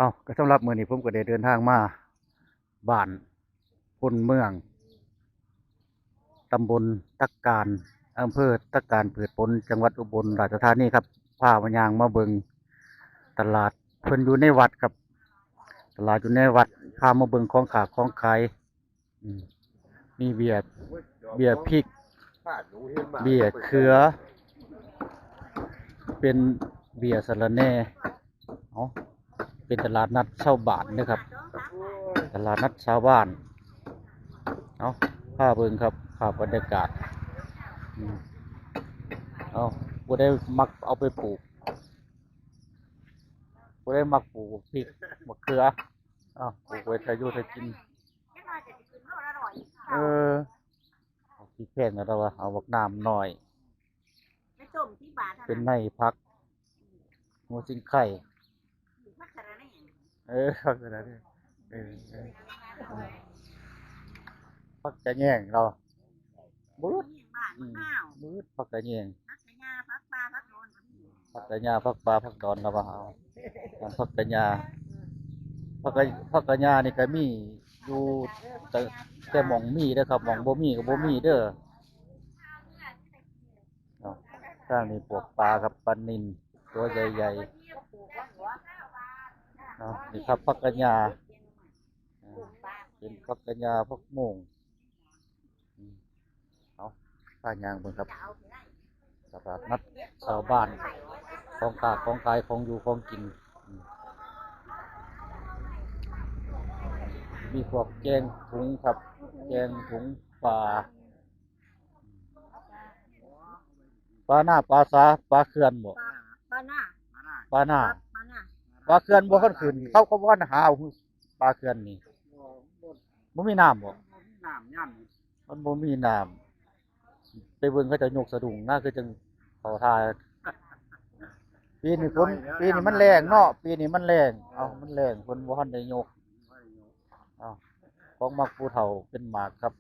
ເອົາ ກໍສຳລັບມື້ນີ້ ຜົມກໍໄດ້ເດີນທາງມາບ້ານພົນເມືອງ ຕຳບົນຕະການ ອຳເພີຕະການ ພືດຜົນ ຈັງຫວັດອຸບົນລາຊະທານີຄັບ. ພາມາຍ່າງມາເບິ່ງຕະຫຼາດ ເພິ່ນຢູ່ໃນວັດຄັບ ຕະຫຼາດຢູ່ໃນວັດ. ພາມາເບິ່ງຂອງຄ້າຂອງຂາຍ ອືມ ມີເບ້ຍ ເບ້ຍພິກ ເບ້ຍເຂືອ ເປັນເບ້ຍສະລະແໜ່. ເອົາ ເປັນຕະຫຼາດນັດຊາວບ້ານເດີຄັບ ຕະຫຼາດນັດຊາວບ້ານ. ເອົາ ພາເບິ່ງຄັບ ພາບບັນຍາກາດ. ອືມ ເອົາ ຜູ້ໃດມັກເອົາໄປປູກ ຜູ້ໃດມັກປູກບັກພິກບັກເຂືອ ເອົາ ປູກໄວ້ຖ້າຢູ່ຖ້າກິນ. ເອີ ເອົາພິກແພງແລ້ວວ່າ ເອົາບັກໜາມນ້ອຍ ໄປຕົ້ມທີ່ບາດ ເປັນໃນຜັກ ຫົວຊິງໄຄ ຜັກສະລະແໜ່ ເອີ ຜັກສະລະແໜ່ ເອີ ເອີ ຜັກກະແຍງເນາະ ບຶດ ອືມ ບຶດ ຜັກກະແຍງ ຜັກກະຫຍ້າ ຜັກປ່າ ຜັກດອນກໍມີ ຜັກກະຫຍ້າ ຜັກປ່າ ຜັກດອນລະວ່າ ເອົາ ຜັກກະຫຍ້າ ຜັກກະ ຜັກກະຫຍ້ານີ້ກໍມີຢູ່ ແຕ່ ແຕ່ໝ່ອງມີເດີຄັບ ໝ່ອງບໍ່ມີກໍບໍ່ມີເດີ. ເນາະ ທາງນີ້ພວກປາຄັບ ປານິນຕົວໃຫຍ່ໆ ເນາະ. ນີ້ຄັບ ຜັກກະຫຍ້າ ເປັນຜັກກະຫຍ້າ ຜັກໂມງ. ເອົາ ພາຍ່າງເບິ່ງຄັບ ຕະຫຼາດນັດຊາວບ້ານ ຂອງຄ້າຂອງຂາຍ ຂອງຢູ່ຂອງກິນ. ມີພວກແກງຖົງຄັບ ແກງຖົງປາ ປານາ ປາສາ ປາເຂື່ອນບໍ? ປາ ປານາ ປານາ ປານາ ປາເຂື່ອນບໍ່ທັນຂຶ້ນ ເຂົາກໍບໍ່ທັນຫາເອົາ ປາເຂື່ອນນີ້ ບໍ່ມີນ້ຳບໍ? ນ້ຳຍາມນີ້ ມັນບໍ່ມີນ້ຳ ໄປເບິ່ງເຂົາເຈົ້າຍົກສະດຸ້ງນະ ຄືຈັ່ງເຂົາທ່າ. ປີນີ້ຝົນ ປີນີ້ມັນແລ້ງເນາະ ປີນີ້ມັນແລ້ງ ເອົາ ມັນແລ້ງ ເພິ່ນບໍ່ທັນໄດ້ຍົກ. ເອົາ ຂອງມັກຜູ້ເຖົ້າເປັນໝາກຄັບ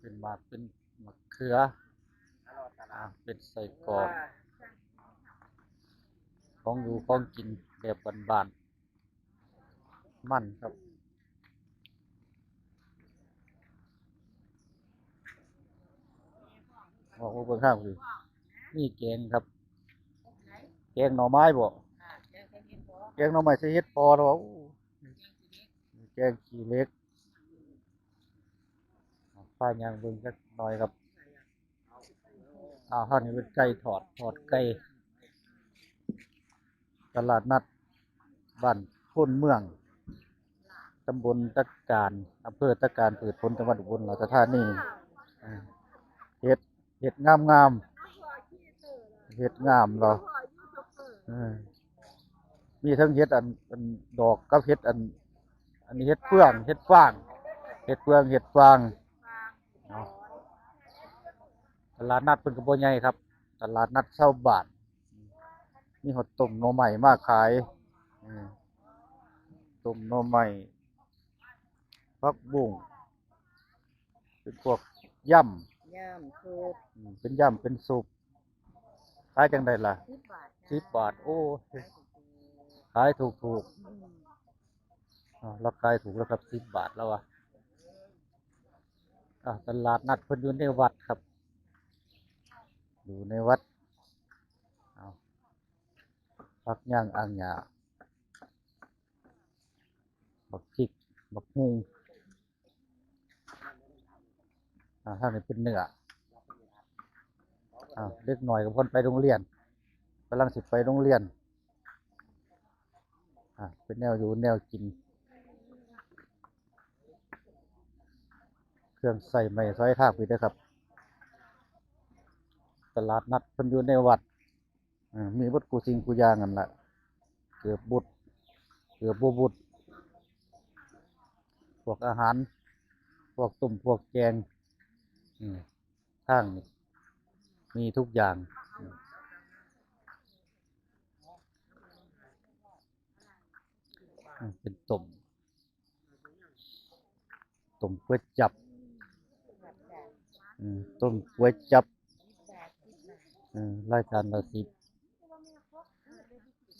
ເປັນໝາກ ເປັນໝາກເຂືອ ເປັນໄສ້ກອກ ຂອງຢູ່ຂອງກິນແບບບ້ານໆ ມັນຄັບ. ອອກມາເບິ່ງທາງພີ້ ມີແກງຄັບ ແກງໜໍ່ໄມ້ບໍ? ແກງໜໍ່ໄມ້ໃສ່ເຫັດເຜາະລະວ່າ ໂອ້ ແກງຂີ້ເຫຼັກ. ພາຍ່າງເບິ່ງຈັກໜ້ອຍຄັບ. ອ້າວ ທາງນີ້ເປັນໄກ່ທອດ ທອດໄກ່ ຕະຫຼາດນັດບ້ານໂພນເມືອງ ຕຳບົນຕະການ ອຳເພີຕະການ ພືດຜົນ ຈັງຫວັດອຸບົນລາຊະທານີ. ເຫັດ ເຫັດງາມໆ ເຫັດງາມເນາະ ເອີ ມີທັງເຫັດອັນ ອັນດອກກັບເຫັດອັນ ອັນນີ້ເຫັດເຟືອງ ເຫັດຟາງ ເຫັດເຟືອງ ເຫັດຟາງເນາະ. ຕະຫຼາດນັດເພິ່ນກໍບໍ່ໃຫຍ່ຄັບ ຕະຫຼາດນັດຊາວບ້ານ ມີຮອດຕົ້ມໜໍ່ໄມ້ມາຂາຍ ເອີ ຕົ້ມໜໍ່ໄມ້ ຜັກບຸ້ງ ເປັນພວກຢຳ ຢຳ ຊຸບ ອືມ ເປັນຢຳເປັນຊຸບ. ຂາຍຈັ່ງໃດລະ? ສິບບາດ ສິບບາດ ໂອ້ ຂາຍຖືກໆ ອືມ ເອົາ ລາວຂາຍຖືກແລ້ວຄັບ ສິບບາດລາວວ່າ. ອາ ຕະຫຼາດນັດເພິ່ນຢູ່ໃນວັດຄັບ ຢູ່ໃນວັດ. ເອົາ ຜັກຫຍ້າງອ່າງຫຍ້າ ບັກພິກ ບັກຫຸ່ງ. ອາ ທາງນີ້ເປັນເນື້ອ ອາ ເດັກນ້ອຍກໍເພິ່ນໄປໂຮງຮຽນ ກຳລັງຊິໄປໂຮງຮຽນ. ອາ ເປັນແນວຢູ່ແນວກິນ ເຄື່ອງໃຊ້ໄມ້ສອຍທາງພີ້ເດີຄັບ. ຕະຫຼາດນັດເພິ່ນຢູ່ໃນວັດ ເອີ ມີເບິດຄູ່ສິ່ງຄູ່ຢ່າງຫັ້ນລະ ເກີບບຸດ ເກີບບໍ່ບຸດ ພວກອາຫານ ພວກຕົ້ມ ພວກແກງ ອືມ ທາງນີ້ມີທຸກຢ່າງ ອືມ ເປັນຕົ້ມ ຕົ້ມກວຍຈັບ ອືມ ຕົ້ມກວຍຈັບ ເອີ ລາຍການລະສິບ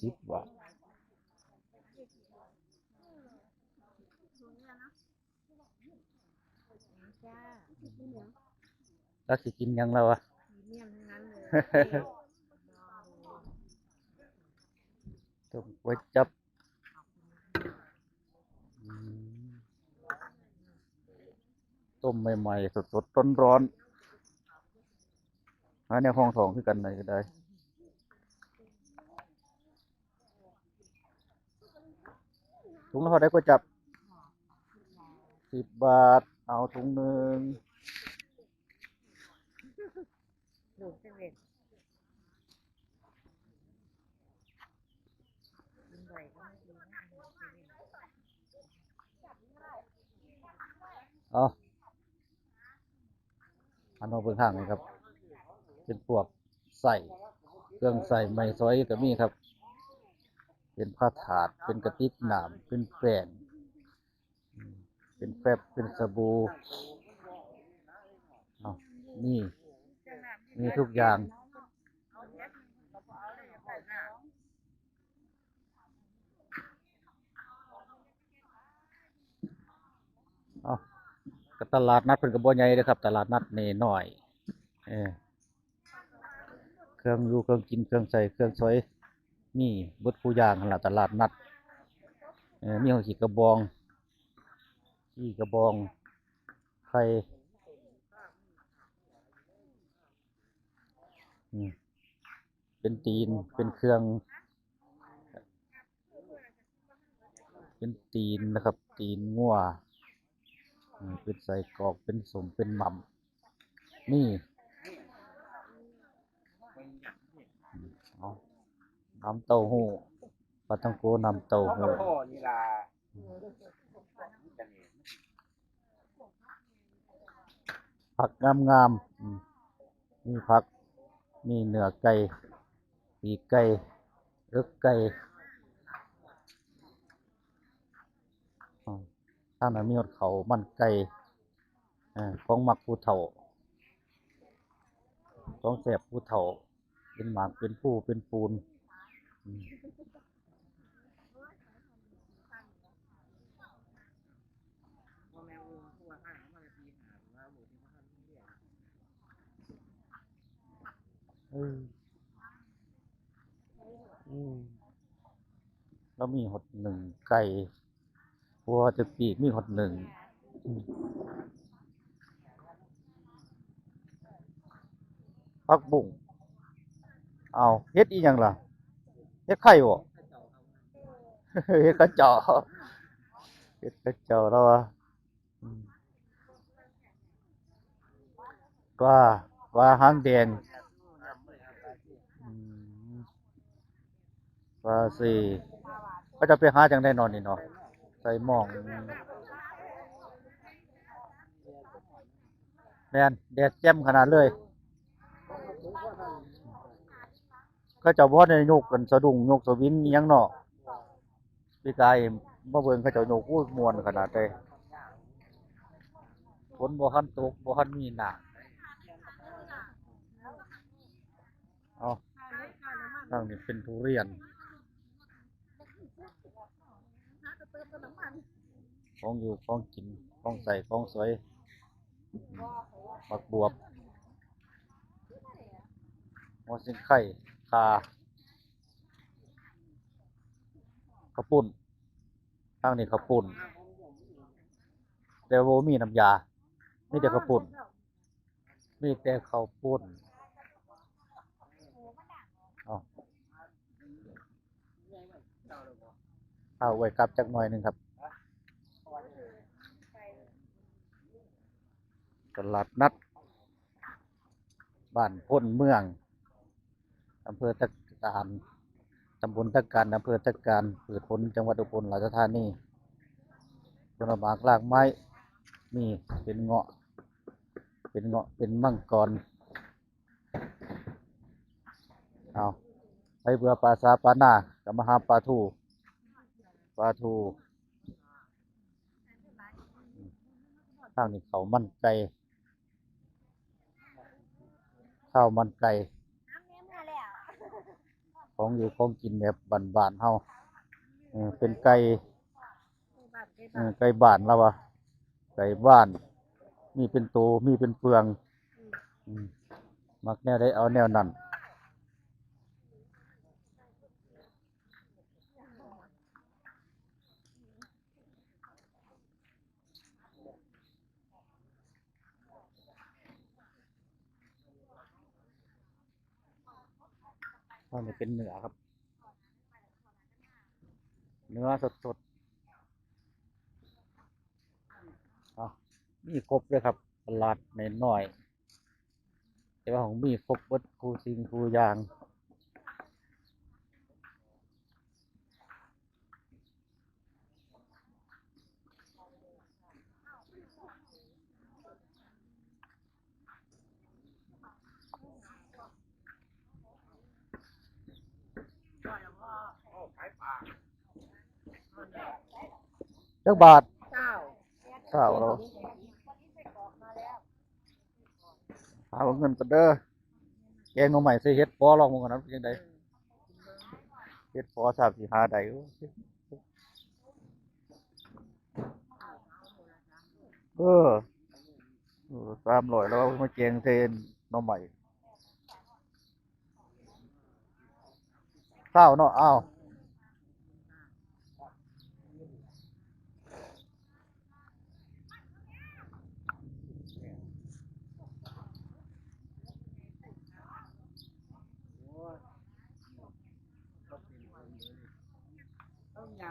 ສິບບາດ. ຈັກຊິກິນຫຍັງແລ້ວວະ ພຣີມຽມທັງນັ້ນເລີຍ ຕົ້ມກວຍຈັບ ອືມ ຕົ້ມໃໝ່ໆ ສົດໆ ຮ້ອນໆ ຫາແນວຮອງທ້ອງຄືກັນໄດ໋ກໍໄດ້. ຖົງລະເທົ່າໃດກວຍຈັບ? ສິບບາດ ເອົາຖົງໜຶ່ງ. ເອົາ ອັນມາເບິ່ງທາງນີ້ຄັບ ເປັນພວກໃຊ້ ເຄື່ອງໃຊ້ໄມ້ສອຍກໍມີຄັບ ເປັນພະທາດ ເປັນກະຕິກນ້ຳ ເປັນແປ້ງ ເປັນແຟັບ ເປັນສະບູ ເອົາ ມີ ມີທຸກຢ່າງ. ເອົາ ກໍຕະຫຼາດນັດເພິ່ນກໍບໍ່ໃຫຍ່ເດ້ຄັບ ຕະຫຼາດນັດນ້ອຍໆ ເອີ ເຄື່ອງຢູ່ເຄື່ອງກິນ ເຄື່ອງໃຊ້ເຄື່ອງສອຍ ມີເບິດຄູ່ຢ່າງຫັ້ນລະ ຕະຫຼາດນັດ ເອີ ມີຮອດຂີ້ກະບອງ ຂີ້ກະບອງ ໄຂ່ ອືມ ເປັນຕີນ ເປັນເຄື່ອງ ເປັນຕີນນະຄັບ ຕີນງົວ ເປັນໄສ້ກອກ ເປັນສົ້ມ ເປັນໝ່ຳ ນີ້ ເອົາ ນ້ຳເຕົ້າຫູ້ ປາຕັງໂກ ນ້ຳເຕົ້າຫູ້ ຜັກງາມໆ ອືມ ມີຜັກ ມີເນື້ອໄກ່ ປີກໄກ່ ເອິກໄກ່ ອືມ ທາງນັ້ນມີຮອດເຂົ້າມັນໄກ່ ເອີ ຂອງມັກຜູ້ເຖົ້າ ຂອງແຊບຜູ້ເຖົ້າ ເປັນໝາກເປັນພູເປັນປູນ ອືມ. ເອີ ອືມ ລາວມີຮອດໜຶ້ງໄກ່ ຄົວຈະປີກ ມີຮອດໜຶ້ງ ອືມ ຜັກບຸ້ງ ເອົາ ເຫັດອີ່ຫຍັງລະ ເຫັດໄຂ່ບໍ ເຫັດຂະເຈົ້າ ເຫັດຂະເຈົ້າລາວວ່າ ອືມ ປາ ປາຫາງແດງ ອືມ ປາຊີ ເຂົາເຈົ້າໄປຫາຈັ່ງໃດເນາະນີ້ເນາະ ໃສ່ໝ້ອງ ແມ່ນ ແດດແຈ່ມຂະໜາດເລີຍ. ເຂົາເຈົ້າບໍ່ໄດ້ຍົກກັນສະດຸ້ງ ຍົກສະວິງອີ່ຫຍັງເນາະ ປີກາຍມາເບິ່ງເຂົາເຈົ້າຍົກ ໂອ້ຍ ມ່ວນຂະໜາດໃດ ຝົນບໍ່ທັນຕົກ ບໍ່ທັນມີນ້ຳ ເອົາ ທາງນີ້ເປັນທຸລຽນ ຂອງຢູ່ຂອງກິນ ຂອງໃຊ້ຂອງສອຍ ໝາກບວບ ຫົວຊິງໄຄ ຂ່າ ເຂົ້າປຸ້ນ ທາງນີ້ເຂົ້າປຸ້ນ ແຕ່ບໍ່ມີນ້ຳຢາ ມີແຕ່ເຂົ້າປຸ້ນ. ມີແຕ່ເຂົ້າປຸ້ນ ເອົາ ພາໄວ້ກັບຈັກໜ້ອຍໜຶ່ງຄັບ ຕະຫຼາດນັດບ້ານໂພນເມືອງ ອຳເພີຕະການ ຕຳບົນຕະການ ອຳເພີຕະການ ພືດຜົນ ຈັງຫວັດອຸບົນລາຊະທານີ ຜົນລະໝາກລາກໄມ້ ມີເປັນເງາະ ເປັນເງາະ ເປັນມັງກອນ ເອົາ ໃຜເບື່ອປາສາປານາ ກໍມາຫາປາທູ ປາທູ ທາງນີ້ເຂົ້າມັນໄກ່ ເຂົ້າມັນໄກ່ ຂອງຢູ່ຂອງກິນແບບບ້ານໆເຮົາ ເປັນໄກ່ ເອີ ໄກ່ບ້ານລາວວ່າ ໄກ່ບ້ານ ມີເປັນໂຕ ມີເປັນເປືອງ ອືມ ມັກແນວໃດເອົາແນວນັ້ນ. ອັນນີ້ເປັນເນື້ອຄັບ ເນື້ອສົດໆ ເອົາ ມີຄົບເລີຍຄັບ ຕະຫຼາດນ້ອຍໆ ແຕ່ວ່າມີຄົບເບິດຄູ່ສິ່ງຄູ່ຢ່າງ. ຈັກບາດ? ຊາວ ຊາວແລ້ວ ຫາເອົາເງິນກ່ອນເດີ. ແກງໜໍ່ໄມ້ໃສ່ເຫັດພໍລອງເບິ່ງກ່ອນນະ ເປັນຈັ່ງໃດ? ເຫັດພໍຊາບຊິຫາໄດ້. ເອີ ເອີ ສາມຮ້ອຍ ແລ້ວເອົາມາແກງໃສ່ໜໍ່ໄມ້. ຊາວເນາະ ອ້າວ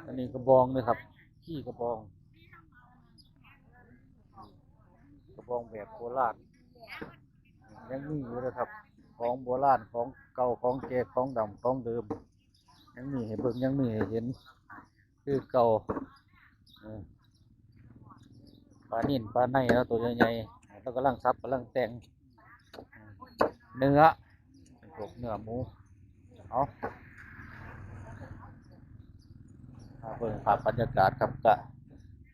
ອັນນີ້ກະບອງເດ້ຄັບ ຂີ້ກະບອງ ກະບອງແບບໂບລານ ຍັງມີຢູ່ເດີຄັບ ຂອງໂບລານ ຂອງເກົ່າ ຂອງແກ່ ຂອງດຳ ຂອງເດີມ ຍັງມີໃຫ້ເບິ່ງ ຍັງມີໃຫ້ເຫັນຄືເກົ່າ. ເອີ ປານິນ ປາໄນເນາະ ໂຕໃຫຍ່ໆ ລາວກຳລັງສັບ ກຳລັງແຕ່ງ ເນື້ອ ເປັນພວກເນື້ອໝູ. ເອົາ ມາເບິ່ງພາບບັນຍາກາດຄັບ ກະ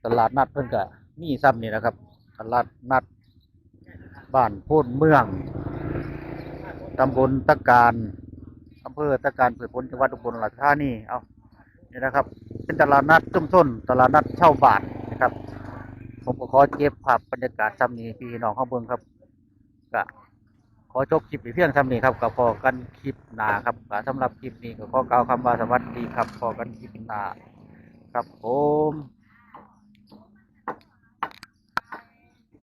ຕະຫຼາດນັດເພິ່ນກະມີຊ່ຳນີ້ລະຄັບ ຕະຫຼາດນັດບ້ານໂພນເມືອງ ຕຳບົນຕະການ ອຳເພີຕະການ ເພື່ອຜົນ ຈັງຫວັດອຸບົນລາຊະທານີ. ເອົາ ນີ້ນະຄັບ ເປັນຕະຫຼາດນັດຊຸມຊົນ ຕະຫຼາດນັດຊາວບ້ານນະຄັບ. ຜົມກະຂໍເກັບພາບບັນຍາກາດຊ່ຳນີ້ໃຫ້ພີ່ນ້ອງເຮົາເບິ່ງຄັບ ກະ ຂໍຈົບຄລິບໄວ້ພຽງຊ່ຳນີ້ຄັບ ກະພໍ້ກັນຄລິບໜ້າຄັບ. ກະສຳລັບຄລິບນີ້ກະຂໍກ່າວຄຳວ່າສະຫວັດດີຄັບ ພໍ້ກັນຄລິບໜ້າຄັບຜົມ.